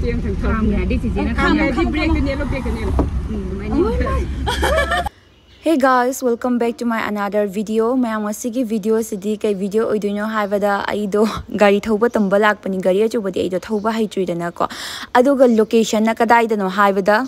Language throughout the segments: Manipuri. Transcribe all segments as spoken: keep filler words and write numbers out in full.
ꯆꯦꯡ ꯊꯪ ꯊꯝ ꯌꯥꯗꯦ ꯆꯤꯆꯦꯅ ꯈꯥꯝꯃꯣ, ꯈꯥꯝꯃꯣ, ꯈꯥꯝꯃꯣ, ꯕ꯭ꯔꯦꯛꯇ ꯅꯦꯠꯂꯣ, ꯕ꯭ꯔꯦꯛꯇ ꯅꯦꯠꯂꯣ꯫ ꯎꯝ, ꯑꯗꯨꯃꯥꯏꯅ ꯅꯦꯠꯂꯣ꯫ Hey guys, welcome back to my another video. ꯃꯌꯥꯝ, ꯉꯁꯤꯒꯤ video ꯁꯤꯗꯤ ꯀꯩ video ꯑꯣꯏꯗꯣꯏꯅꯣ ꯍꯥꯏꯕꯗ, ꯑꯩꯗꯣ ꯒꯥꯔꯤ ꯊꯧꯕ ꯇꯝꯕ ꯂꯥꯛꯄꯅꯤ꯫ ꯒꯥꯔꯤ ꯑꯆꯧꯕꯗꯤ ꯑꯩꯗꯣ ꯊꯧꯕ ꯍꯩꯇ꯭ꯔꯤꯗꯅꯀꯣ꯫ ꯑꯗꯨꯒ location ꯅ ꯀꯗꯥꯏꯗꯅꯣ ꯍꯥꯏꯕꯗ,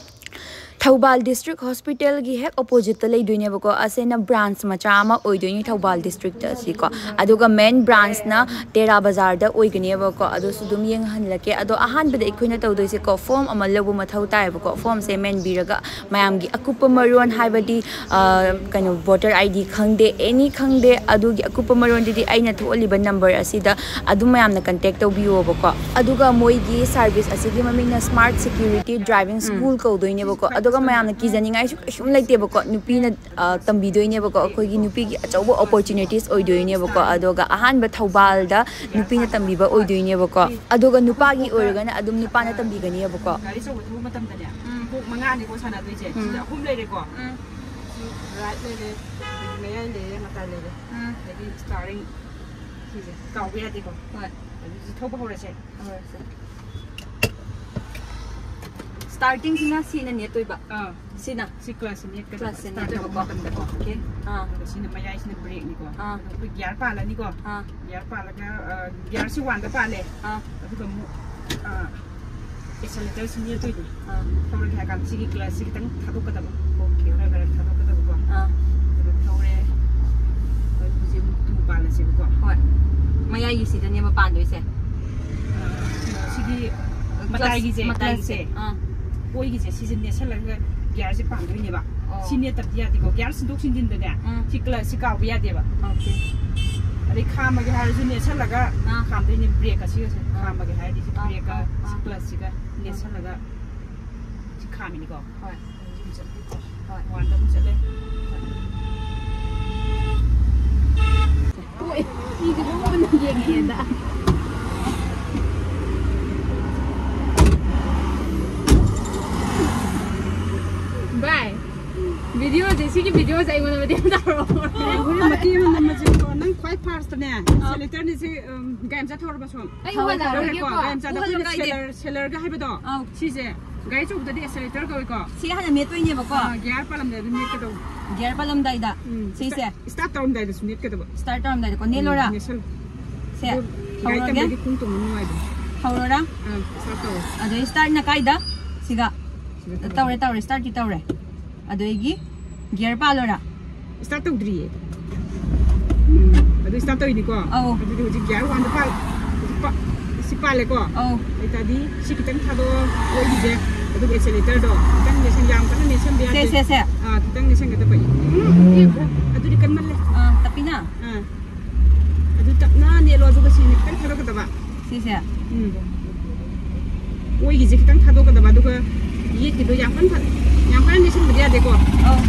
ꯊꯧꯕꯥꯜ district hospital ꯒꯤ ꯍꯦꯛ opposite ꯇ ꯂꯩꯗꯣꯏꯅꯦꯕꯀꯣ꯫ ꯑꯁꯤꯅ branch ꯃꯆꯥ ꯑꯃ ꯑꯣꯏꯗꯣꯏꯅꯤ ꯊꯧꯕꯥꯜ district ꯇ ꯑꯁꯤꯀꯣ꯫ ꯑꯗꯨꯒ main branch ꯅ ꯇꯦꯔꯥ ꯕꯖꯥꯔꯗ ꯑꯣꯏꯒꯅꯦꯕꯀꯣ꯫ ꯑꯗꯨꯁꯨ ꯑꯗꯨꯝ ꯌꯦꯡꯍꯜꯂꯛꯀꯦ꯫ ꯑꯗꯣ ꯑꯍꯥꯟꯕꯗ ꯑꯩꯈꯣꯏꯅ ꯇꯧꯗꯣꯏꯁꯦꯀꯣ, form ꯑꯃ ꯂꯧꯕ ꯃꯊꯧ ꯇꯥꯏꯌꯦꯕꯀꯣ꯫ Form ꯁꯦ ꯃꯦꯟꯕꯤꯔꯒ ꯃꯌꯥꯝꯒꯤ ꯑꯀꯨꯞꯄ ꯃꯔꯣꯟ, ꯍꯥꯏꯕꯗꯤ, ꯑ, ꯀꯩꯅꯣ, voter ID ꯈꯪꯗꯦ, any ꯈꯪꯗꯦ, ꯑꯗꯨꯒꯤ ꯑꯀꯨꯞꯄ ꯃꯔꯣꯟꯗꯨꯗꯤ ꯑꯩꯅ ꯊꯣꯛꯍꯜꯂꯤꯕ number ꯑꯁꯤꯗ ꯑꯗꯨꯝ ꯃꯌꯥꯝꯅ contact ꯇꯧꯕꯤꯌꯣꯕꯀꯣ꯫ ꯑꯗꯨꯒ ꯃꯣꯏꯒꯤ service ꯑꯁꯤꯒꯤ ꯃꯃꯤꯡꯅ Smart Security Driving ꯎꯝ꯫ School ꯀꯧꯗꯣꯏꯅꯦꯕꯀꯣ꯫ ꯑꯗꯨꯒ ꯃꯌꯥꯝꯅ ꯀꯤꯖꯅꯤꯡꯉꯥꯏꯁꯨ ꯀꯩꯁꯨꯝ ꯂꯩꯇꯦꯕꯀꯣ꯫ ꯅꯨꯄꯤꯅ, ꯑ, ꯇꯝꯕꯤꯗꯣꯏꯅꯦꯕꯀꯣ꯫ ꯑꯩꯈꯣꯏꯒꯤ ꯅꯨꯄꯤꯒꯤ ꯑꯆꯧꯕ opportunities ꯑꯣꯏꯗꯣꯏꯅꯦꯕꯀꯣ꯫ ꯑꯗꯨꯒ ꯑꯍꯥꯟꯕ ꯊꯧꯕꯥꯜꯗ ꯅꯨꯄꯤꯅ ꯇꯝꯕꯤꯕ ꯑꯣꯏꯗꯣꯏꯅꯦꯕꯀꯣ꯫ ꯑꯗꯨꯒ ꯅꯨꯄꯥꯒꯤ ꯑꯣꯏꯔꯒꯅ ꯑꯗꯨꯝ ꯅꯨꯄꯥꯅ ꯇꯝꯕꯤꯒꯅꯦꯕꯀꯣ꯫ ꯒꯥꯔꯤ ꯑꯆꯧꯕ ꯊꯧꯕ ꯃꯇꯝꯗꯅꯦ, ꯎꯝ꯫ ꯀꯣꯛ ꯃꯉꯥꯅꯤꯀꯣ ꯁꯥꯟꯅꯗꯣꯏꯁꯦ꯫ ꯎꯝ꯫ ꯁꯤꯗ ꯑꯍꯨꯝ ꯂꯩꯔꯦꯀꯣ꯫ ꯎꯝ꯫ ꯁꯤ right ꯂꯩꯔꯦ, ꯑꯗꯒꯤ ꯃꯌꯥꯏ ꯂꯩꯔꯦ, ꯃꯇꯥꯏ ꯂꯩꯔꯦ꯫ ꯎꯝ꯫ ꯑꯗꯒꯤ steering ꯁꯤꯁꯦ ꯀꯥꯎꯕ ꯌꯥꯗꯦꯀꯣ꯫ ꯍꯣꯏ꯫ ꯑꯗꯨꯗꯤ ꯊꯧꯕ ꯍꯧꯔꯁꯦ꯫ ꯍꯧꯔꯁꯦ꯫ Starting ꯁꯤꯅ ꯁꯤꯅ ꯅꯦꯠꯇꯣꯏꯕ꯫ ꯑꯥ꯫ ꯁꯤꯅ? ꯁꯤ clutch ꯁꯤ ꯅꯦꯠꯀꯗꯕ꯫ Clutch ꯁꯤ start ꯇꯧꯕ ꯅꯦꯠꯇꯣꯏꯕꯀꯣ꯫ ꯃꯇꯝꯗꯀꯣ꯫ Okay꯫ ꯑꯥ꯫ ꯑꯗꯨꯒ ꯁꯤꯅ ꯃꯌꯥꯏꯁꯤꯅ brake ꯅꯤꯀꯣ꯫ ꯑꯥ꯫ ꯑꯗꯣ ꯑꯩꯈꯣꯏ gear ꯄꯥꯜꯂꯅꯤꯀꯣ꯫ ꯑꯥ꯫ Gear ꯄꯥꯜꯂꯒ, ꯑ, gear ꯁꯤ one ꯗ ꯄꯥꯜꯂꯦ꯫ ꯑꯥ꯫ ꯑꯗꯨꯒ ꯑꯃꯨꯛ, ꯑ, accelerator ꯁꯤ ꯅꯦꯠꯇꯣꯏꯅꯦ꯫ ꯑꯥ꯫ ꯊꯧꯔꯒꯦ ꯍꯥꯏ ꯀꯥꯟꯗ ꯁꯤꯒꯤ clutch ꯁꯤ ꯈꯤꯇꯪ ꯊꯥꯗꯣꯛꯀꯗꯕ꯫ Okay, okay꯫ ꯈꯔ ꯈꯔ ꯊꯥꯗꯣꯛꯀꯗꯕꯀꯣ꯫ ꯑꯥ꯫ ꯑꯗꯨꯒ ꯊꯧꯔꯦ꯫ ꯑꯗꯨ ꯍꯧꯖꯤꯛ ꯑꯃꯨꯛ two ꯄꯥꯜꯂꯁꯦꯕꯀꯣ꯫ ꯍꯣꯏ꯫ ꯃꯌꯥꯏꯒꯤꯁꯤꯗꯅꯦꯕ ꯄꯥꯟꯗꯣꯏꯁꯦ꯫ ꯑ, ꯁꯤꯒꯤ clutch, ꯃꯇꯥꯏꯒꯤꯁꯦ, ꯃꯇꯥꯏꯒꯤꯁꯦ꯫ ꯃꯇꯥꯏꯒꯤꯁꯦ꯫ ꯑꯥ꯫ ꯑꯣꯏꯒꯤꯁꯦ ꯁꯤꯁꯦ ꯅꯦꯠꯁꯜꯂꯒ gear ꯁꯦ ꯄꯥꯟꯗꯣꯏꯅꯦꯕ꯫ ꯑꯣ꯫ ꯁꯤ ꯅꯦꯠꯇꯕꯗꯤ ꯌꯥꯗꯦꯀꯣ꯫ Gear ꯁꯤꯟꯗꯣꯛ ꯁꯤꯟꯖꯤꯟꯗꯅꯦ꯫ ꯎꯝ꯫ ꯁꯤ clutch ꯁꯤ ꯀꯥꯎꯕ ꯌꯥꯗꯦꯕ꯫ Okay꯫ ꯑꯗꯩ ꯈꯥꯝꯃꯒꯦ ꯍꯥꯏꯔꯁꯨ ꯅꯦꯠꯁꯜꯂꯒ ꯑꯥ꯫ ꯈꯥꯝꯗꯣꯏꯅꯦ꯫ Brake ꯀ ꯁꯤꯒꯁꯦ ꯑꯥ꯫ ꯈꯥꯝꯃꯒꯦ ꯍꯥꯏꯔꯗꯤ ꯁꯤ ꯑꯥ, brake ꯀ ꯑꯥ, ꯁꯤ ꯑꯥ꯫ Clutch ꯁꯤꯒ ꯅꯦꯠꯁꯜꯂꯒ ꯁꯤ ꯈꯥꯝꯃꯤꯅꯤꯀꯣ꯫ ꯍꯣꯏ꯫ ꯍꯣꯏ꯫ One ꯗ ꯑꯃꯨꯛ ꯆꯠꯂꯦ꯫ ꯍꯣꯏ꯫ ꯃꯤꯗꯤ ꯂꯣꯏꯅ ꯌꯦꯡꯉꯛꯑꯦꯗ꯫ ꯚꯥꯏ, ꯚꯤꯗꯤꯑꯣꯁꯦ, ꯁꯤꯒꯤ ꯚꯤꯗꯤꯑꯣꯁꯦ ꯑꯩꯉꯣꯟꯗ ꯃꯇꯦꯡ ꯇꯧꯔꯛꯑꯣ꯫ ꯍꯣꯔꯦꯟ ꯃꯇꯦꯛ ꯑꯃ ꯅꯝꯃꯁꯦꯀꯣ꯫ ꯅꯪ ꯈ꯭ꯋꯥꯏ ꯐꯥꯔꯁꯇꯅꯦ, ꯑꯦꯛꯁꯦꯂꯦꯇꯔꯅꯤꯁꯦ, ꯎꯝ, ꯒꯥꯔꯤ ꯃꯆꯥ ꯊꯧꯔꯕ ꯁꯣꯝ? ꯑꯩ ꯊꯧꯔꯦꯀꯣ, ꯎꯍꯜꯂꯛꯑꯔꯣꯏꯒꯦꯀꯣ꯫ ꯒꯥꯔꯤ ꯃꯆꯥꯗ ꯑꯩꯈꯣꯏꯅ ꯎꯍꯜꯂꯛꯑꯣ ꯑꯩꯗꯤ꯫ ꯁꯦꯂꯔ, ꯁꯦꯂꯔꯒ ꯍꯥꯏꯕꯗꯣ, ꯑꯧ꯫ ꯁꯤꯁꯦ ꯒꯥꯔꯤ ꯑꯆꯧꯕꯗꯗꯤ ꯑꯦꯛꯁꯦꯂꯦꯇꯔ ꯀꯧꯏꯀꯣ꯫ ꯁꯤ ꯍꯥꯟꯅ ꯃꯦꯠꯇꯣꯏꯅꯦꯕꯀꯣ꯫ ꯑꯥ, ꯒꯤꯌꯥꯔ ꯄꯥꯜꯂꯝꯗꯥꯏꯗ ꯃꯦꯠꯀꯗꯧꯕ꯫ ꯒꯤꯌꯥꯔ ꯄꯥꯜꯂꯝꯗꯥꯏꯗ꯫ ꯎꯝ, ꯁꯤꯁꯦ꯫ ꯁ꯭ꯇꯥꯔꯠ ꯇꯧꯔꯝꯗꯥꯏꯗꯁꯨ ꯃꯦꯠꯀꯗꯕ꯫ ꯁ꯭ꯇꯥꯔꯠ ꯇꯧꯔꯝꯗꯥꯏꯗꯀꯣ꯫ ꯎꯝ, ꯅꯦꯠꯂꯣꯔꯥ? ꯅꯦꯠꯁꯜꯂꯨ꯫ ꯁꯦ, ꯑꯗꯨ ꯒꯥꯔꯤ ꯍꯧꯔꯒꯦ꯫ ꯇꯝꯕꯗꯤ ꯈꯣꯡ ꯇꯣꯡꯕ ꯅꯨꯡꯉꯥꯏꯕꯅꯦ꯫ ꯍꯧꯔꯣꯔꯥ? ꯑꯥ, ꯁ꯭ꯇꯥꯔꯠ ꯇꯧꯔꯣ꯫ ꯑꯗꯩ ꯁ꯭ꯇꯥꯔꯠꯅ ꯀꯥꯏꯗ? ꯁꯤꯒ꯫ ꯁꯤꯗ ꯇꯧꯔꯣ꯫ ꯇꯧꯔꯦ, ꯇꯧꯔꯦ, ꯁ꯭ꯇꯥꯔꯠꯇꯤ ꯇꯧꯔꯦ꯫ ꯑꯗꯒꯤ ꯒꯤꯌꯔ ꯄꯥꯜꯂꯣꯔꯥ? ꯁ꯭ꯇꯥꯔꯠ ꯇꯧꯗ꯭ꯔꯤꯌꯦ꯫ ꯎꯝ, ꯑꯗꯨ ꯁ꯭ꯇꯥꯔꯠ ꯇꯧꯔꯤꯅꯤꯀꯣ? ꯑꯧ꯫ ꯑꯗꯨꯗꯤ ꯍꯧꯖꯤꯛ ꯒꯤꯌꯔ ꯋꯥꯟꯗ ꯄꯥꯜ-, ꯍꯧꯖꯤꯛ ꯄꯥ-, ꯁꯤ ꯄꯥꯜꯂꯦꯀꯣ? ꯑꯧ꯫ ꯑꯗꯨ ꯑꯣꯏꯇꯥꯔꯗꯤ ꯁꯤ ꯈꯤꯇꯪ ꯊꯥꯗꯣꯛꯑꯣ, ꯑꯣꯏꯒꯤꯁꯦ꯫ ꯑꯗꯨꯒ ꯑꯦꯛꯁꯦꯂꯦꯇꯔꯗꯣ ꯈꯤꯇꯪ ꯅꯦꯠꯁꯟ-, ꯌꯥꯝ ꯀꯟꯅ ꯅꯦꯠꯁꯟꯕ ꯁꯦ, ꯌꯥꯗꯦ꯫ ꯁꯦ, ꯁꯦ꯫ ꯑꯥ, ꯈꯤꯇꯪ ꯅꯦꯠꯁꯟꯒꯗꯕ꯫ ꯎꯝ, ꯑꯗꯨꯗꯤ ꯀꯟꯃꯜꯂꯦ꯫ ꯑꯥ, ꯇꯞꯄꯤꯅ? ꯑꯥ꯫ ꯑꯗꯨ ꯇꯞꯅ ꯅꯦꯠꯂꯣ, ꯑꯗꯨꯒ ꯁꯤꯅ ꯈꯤꯇꯪ ꯊꯥꯗꯣꯛꯀꯗꯕ꯫ ꯁꯤꯁꯦ? ꯎꯝ꯫ ꯑꯣꯏꯒꯤꯁꯦ ꯈꯤꯇꯪ ꯊꯥꯗꯣꯛꯀꯗꯕ, ꯑꯗꯨꯒ ꯌꯦꯠꯀꯤꯗꯣ ꯌꯥꯝ ꯀꯟꯅ ꯊꯥ-, ꯌꯥꯝ ꯀꯟꯅ ꯅꯦꯠꯁꯟꯕꯗꯤ ꯌꯥꯗꯦꯀꯣ꯫ ꯑꯧ꯫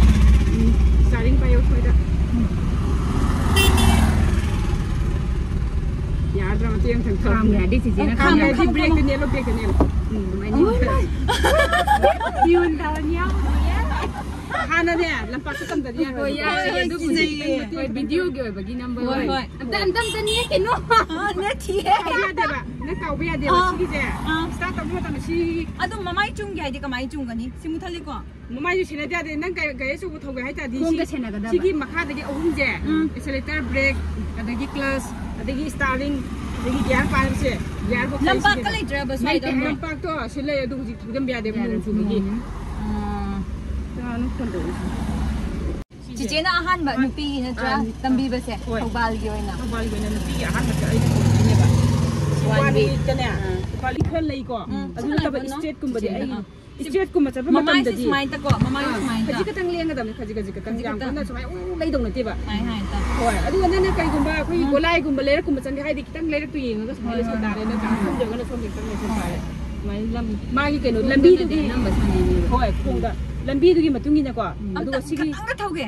ꯎꯝ, ꯁ꯭ꯇꯥꯔꯤꯡ ꯄꯥꯏꯌꯣ ꯁ꯭ꯋꯥꯏꯗ꯫ ꯎꯝ꯫ ꯌꯥꯗ꯭ꯔꯥ, ꯃꯇꯦꯛ ꯑꯃꯈꯛ ꯊꯧ-, ꯈꯥꯝꯒꯦ ꯍꯥꯏꯗꯤ ꯆꯤꯆꯦꯅ ꯈꯥꯝꯒꯦ ꯈꯥꯝꯃꯣ, ꯍꯥꯏꯗꯤ ꯈꯥꯝꯃꯣ, ꯕ꯭ꯔꯦꯛꯇ ꯈꯥꯝꯃꯣ꯫ ꯅꯦꯠꯂꯣ, ꯕ꯭ꯔꯦꯛꯇ ꯅꯦꯠꯂꯣ꯫ ꯎꯝ, ꯑꯗꯨꯃꯥꯏꯅ ꯑꯣ ꯅꯦꯠꯂꯣ꯫ ꯃꯥꯏ꯫ ꯃꯤꯍꯨꯟ ꯊꯥꯕ ꯌꯥꯎꯗ꯭ꯔꯤꯌꯦ꯫ ꯍꯥꯟꯅꯅꯦ, ꯂꯝꯄꯥꯛꯇ ꯇꯝꯗꯗꯤ ꯌꯥꯔꯣꯏ꯫ ꯍꯣꯏ, ꯌꯥꯏꯌꯦ, ꯑꯗꯨꯕꯨꯗꯤ꯫ ꯍꯣꯏ, ꯚꯤꯗꯤꯑꯣꯒꯤ ꯑꯣꯏꯕꯒꯤ ꯅꯝꯕ ꯍꯣꯏ, ꯑꯣꯏꯔꯦ꯫ ꯍꯣꯏ꯫ ꯑꯝꯇ, ꯑꯝꯇ, ꯑꯝꯇ ꯅꯦꯛꯀꯅꯣ꯫ ꯑꯥ, ꯅꯠꯇꯤꯌꯦ꯫ ꯀꯥꯎꯕ ꯌꯥꯗꯦꯕ꯫ ꯅꯪ ꯀꯥꯎꯕ ꯌꯥꯗꯦꯕ꯫ ꯑꯥ, ꯁꯤꯒꯤꯁꯦ ꯑꯥ꯫ ꯁ꯭ꯇꯥꯔꯠ ꯇꯧꯕ ꯃꯇꯝꯗ ꯁꯤ ꯑꯗꯨꯝ ꯃꯃꯥꯏ ꯆꯨꯝꯒꯦ ꯍꯥꯏꯗꯤ ꯀꯃꯥꯏꯅ ꯆꯨꯝꯒꯅꯤ? ꯁꯤ ꯃꯨꯠꯊꯠꯂꯤꯀꯣ? ꯃꯃꯥꯏꯁꯨ ꯁꯤꯟꯅꯗ ꯌꯥꯗꯦ꯫ ꯅꯪ ꯒꯥꯔꯤ, ꯒꯥꯔꯤ ꯑꯆꯧꯕ ꯊꯧꯒꯦ ꯍꯥꯏ ꯇꯥꯔꯗꯤ ꯈꯣꯡꯗ ꯁꯤ-, ꯁꯦꯟꯅꯒꯗꯕ꯫ ꯁꯤꯒꯤ ꯃꯈꯥꯗꯒꯤ ꯑꯍꯨꯝꯁꯦ, ꯎꯝ꯫ ꯑꯦꯛꯁꯦꯂꯦꯇꯔ, ꯕ꯭ꯔꯦꯛ, ꯑꯗꯒꯤ ꯀ꯭ꯂꯁ, ꯑꯗꯒꯤ ꯁ꯭ꯇꯥꯔꯤꯡ, ꯑꯗꯒꯤ ꯒꯤꯌꯥꯔ ꯄꯥꯟꯕꯁꯦ, ꯒꯤꯌꯥꯔ ꯕꯣꯛꯁ ꯂꯝꯄꯥꯛꯀ ꯁꯤꯒꯤ ꯂꯩꯇ꯭ꯔꯕ ꯁ꯭ꯋꯥꯏꯗ? ꯂꯩꯇꯦ꯫ ꯂꯝꯄꯥꯛꯇꯣ ꯁꯤ ꯂꯩ, ꯑꯗꯨ ꯍꯧꯖꯤꯛ ꯊꯧꯖꯤꯟꯕ ꯌꯥꯗꯦꯕ, ꯌꯥꯔꯦ, ꯅꯣꯡ ꯆꯨꯕꯒꯤ꯫ ꯅꯣꯡ꯫ ꯑꯥ꯫ ꯀꯅꯥꯅꯣ ꯐꯣꯟ ꯇꯧꯔꯛꯏꯁꯦ? ꯁꯤꯁꯦ꯫ ꯆꯤꯆꯦꯅ ꯑꯍꯥꯟꯕ ꯑꯥ, ꯅꯨꯄꯤꯒꯤ ꯅꯠꯇ꯭ꯔꯥ ꯑꯥ, ꯇꯝꯕꯤꯕꯁꯦ? ꯍꯣꯏ꯫ ꯊꯧꯕꯥꯜꯒꯤ ꯑꯣꯏꯅ꯫ ꯊꯧꯕꯥꯜꯒꯤ ꯑꯣꯏꯅ ꯅꯨꯄꯤꯒꯤ ꯑꯍꯥꯟꯕꯁꯦ ꯑꯩꯅ ꯇꯧꯕꯅꯦꯕ꯫ ꯁꯤ ꯋꯥꯟ ꯋꯥꯟ ꯋꯤꯛꯇꯅꯦ, ꯑꯥ꯫ ꯂꯨꯄꯥ ꯈꯔ ꯂꯩꯀꯣ꯫ ꯎꯝ꯫ ꯑꯗꯨ ꯅꯠꯇꯕ ꯁꯤꯅ ꯀꯩꯅꯣ? ꯏꯁꯇ꯭ꯔꯦꯠꯀꯨꯝꯕꯗꯤ ꯆꯤꯆꯦꯅ꯫ ꯑꯩ ꯑꯥ꯫ ꯏꯁꯇ꯭ꯔꯦꯠꯀꯨꯝꯕ ꯆꯠꯄ ꯃꯃꯥꯏꯁꯦ ꯃꯇꯝꯗꯗꯤ ꯁꯨꯃꯥꯏꯅ ꯇꯧꯀꯣ, ꯃꯃꯥꯏꯁꯦ ꯑꯥ, ꯁꯨꯃꯥꯏꯅ ꯈꯖꯤꯛ ꯇꯧ꯫ ꯈꯛꯇꯪ ꯂꯦꯡꯒꯗꯕꯅꯤ, ꯈꯖꯤꯛ ꯈꯖꯤꯛ ꯈꯛꯇꯪ, ꯈꯖꯤꯛ ꯌꯥꯝ ꯈꯛꯇꯪ꯫ ꯀꯟꯅ ꯁꯨꯃꯥꯏꯅ ꯎ ꯂꯩꯗꯧ ꯅꯠꯇꯦꯕ꯫ ꯁꯨꯃꯥꯏꯅ ꯍꯥꯏ ꯇꯧ꯫ ꯍꯣꯏ, ꯑꯗꯨꯒ ꯅꯪꯅ ꯀꯩꯒꯨꯝꯕ ꯑꯩꯈꯣꯏꯒꯤ ꯎꯝ꯫ ꯒꯣꯂꯥꯏꯒꯨꯝꯕ ꯂꯩꯔꯛꯀꯨꯝꯕ ꯆꯪꯒꯦ ꯍꯥꯏꯗꯤ ꯈꯤꯇꯪ ꯂꯩꯔꯛꯇꯨ ꯌꯦꯡꯉꯒ ꯁꯨꯃꯥꯏꯅ ꯍꯣꯏ, ꯂꯩꯁꯟ ꯍꯣꯏ, ꯇꯥꯔꯦ, ꯍꯣꯏ꯫ ꯅꯠꯇ꯭ꯔꯥ? ꯎꯝ꯫ ꯁꯣꯝꯗ ꯌꯦꯡꯉꯒꯅ ꯁꯣꯝꯗ ꯈꯤꯇꯪ ꯂꯩꯁꯟ ꯍꯣꯏ꯫ ꯇꯥꯔꯦ꯫ ꯁꯨꯃꯥꯏꯅ ꯂꯝ-, ꯃꯥꯒꯤ ꯀꯩꯅꯣ ꯁꯣꯝꯗꯅꯗꯤ ꯂꯝꯕꯤꯗꯨꯒꯤ, ꯑꯅꯝꯕ ꯁꯥꯟꯅꯩꯅꯦꯕ꯫ ꯍꯣꯏ, ꯈꯣꯡꯗ ꯂꯝꯕꯤꯗꯨꯒꯤ ꯃꯇꯨꯡ ꯏꯟꯅꯀꯣ꯫ ꯎꯝ꯫ ꯑꯗꯨꯒ ꯑꯝꯇ ꯁꯤꯒꯤ ꯈꯤꯇꯪꯒ ꯊꯧꯒꯦ꯫